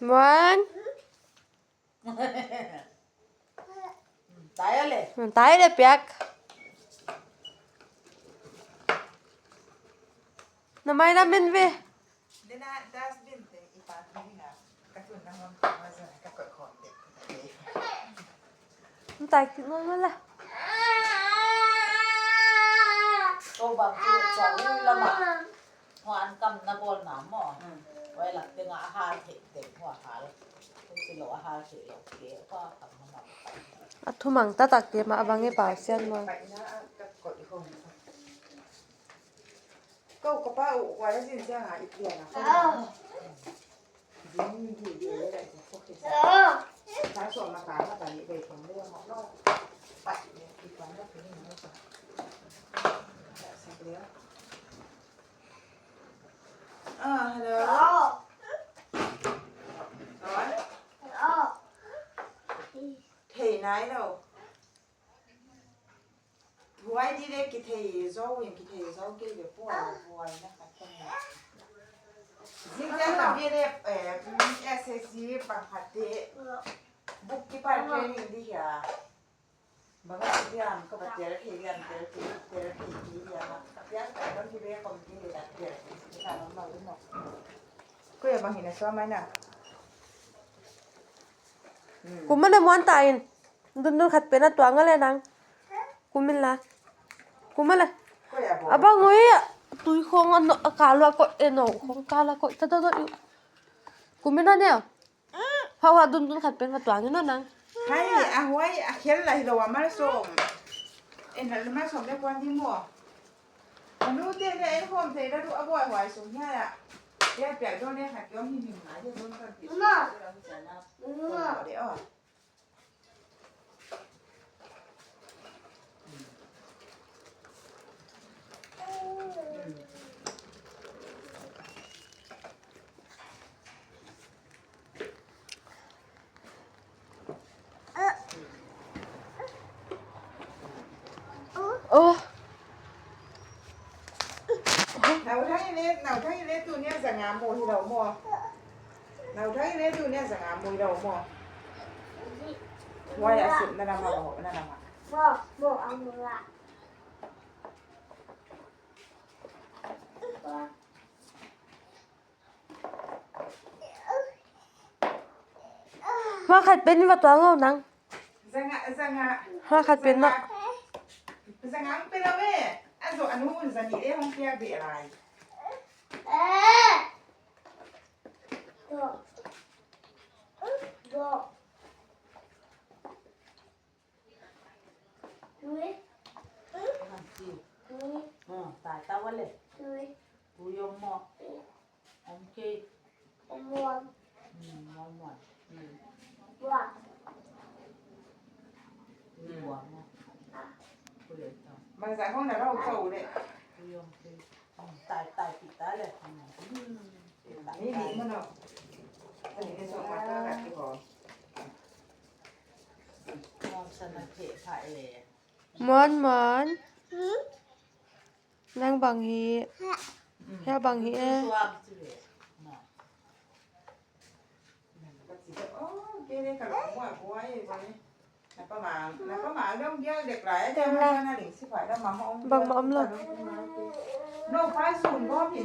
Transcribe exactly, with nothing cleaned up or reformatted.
Muan. Tai le. Tai le piak. Na mai na men ve. Dena dustbin te i pa tu ni na. Ka tun na hon ka ma zon ka koi khon te. Tai ki no la. Ko bang tu chau lama. Huan kam na bawl na maw. Hmm. Huai lak teng a hal thei teng hua hal. Huchi lou a hal thei lou ke hua kam na maw. A thumang taktak te mah bang e Pau Sian maw. Ko ka pa u, huai zin siang a i pian a. Ding di di le lai ko ke sa. Sa so ma ka ma ta ni bei ko le mo lo. Pa ni ki pa na ni mo sa. Sa le. Ah, hello. Hello. Thei nai lo. Huai di le kithei zou in, kithei zou kei le pua huai na khat kan. Zing jan ka bi le, eh, S S C pang khat te. Bookkeeper training di hia. Bang a diam ka ba ter thei diam ter thei ter thei diam. Ka piang ka don ki be kom ki le da ter thei. Ka no no no. Ko ya bang hina so mai na. Hmm. Kum a le Muan ta in. Dundun khat pen a tuang a le nang. Kum in la. Kum a le. Ko ya bo. Abang oi a. Tui khong a no, a kal a ko e no. Khong kal a ko. Ta ta ta. Kum in a ne. Hau ha dundun khat pen va tuang in a nang. Hai, a huai, a khel lai lo a mal som. En la mal som le kuan di mo. Anu te ne en hom te la du a boi huai sung hia ya. Ya pia do ne khat kiom hi mi ngai ya don kan ti. Ma. Ma. Ko de o. Oh. Nau thang i le, nau thang i le tu nia zanga mo hi lo mo. Nau thang i le tu nia zanga mo hi lo mo. Wai a sip na na ma ho, na na ma. Mo, mo, ang mo la. Hua khat pen va tuang o nang. Zanga, zanga. Hua khat pen na. Zanga ang pen a ve. A zo anu zani e hong pia be lai. Tui. Tui. Hmm, ta ta wale. Tui. Tui om mo. Tui. Om ke. Om mo. Hmm, om mo. Hmm. Bua. Tui bua mo. Tui ta. Bang sa hong na rau chau le. Tui om ke. Hmm, tai tai pi ta le. Hmm. Ni ni mo no. Ani ni so ma ta ka ti ko. Muan, Muan. Nang bang hi. Hia bang hi e. Bang ma om lo.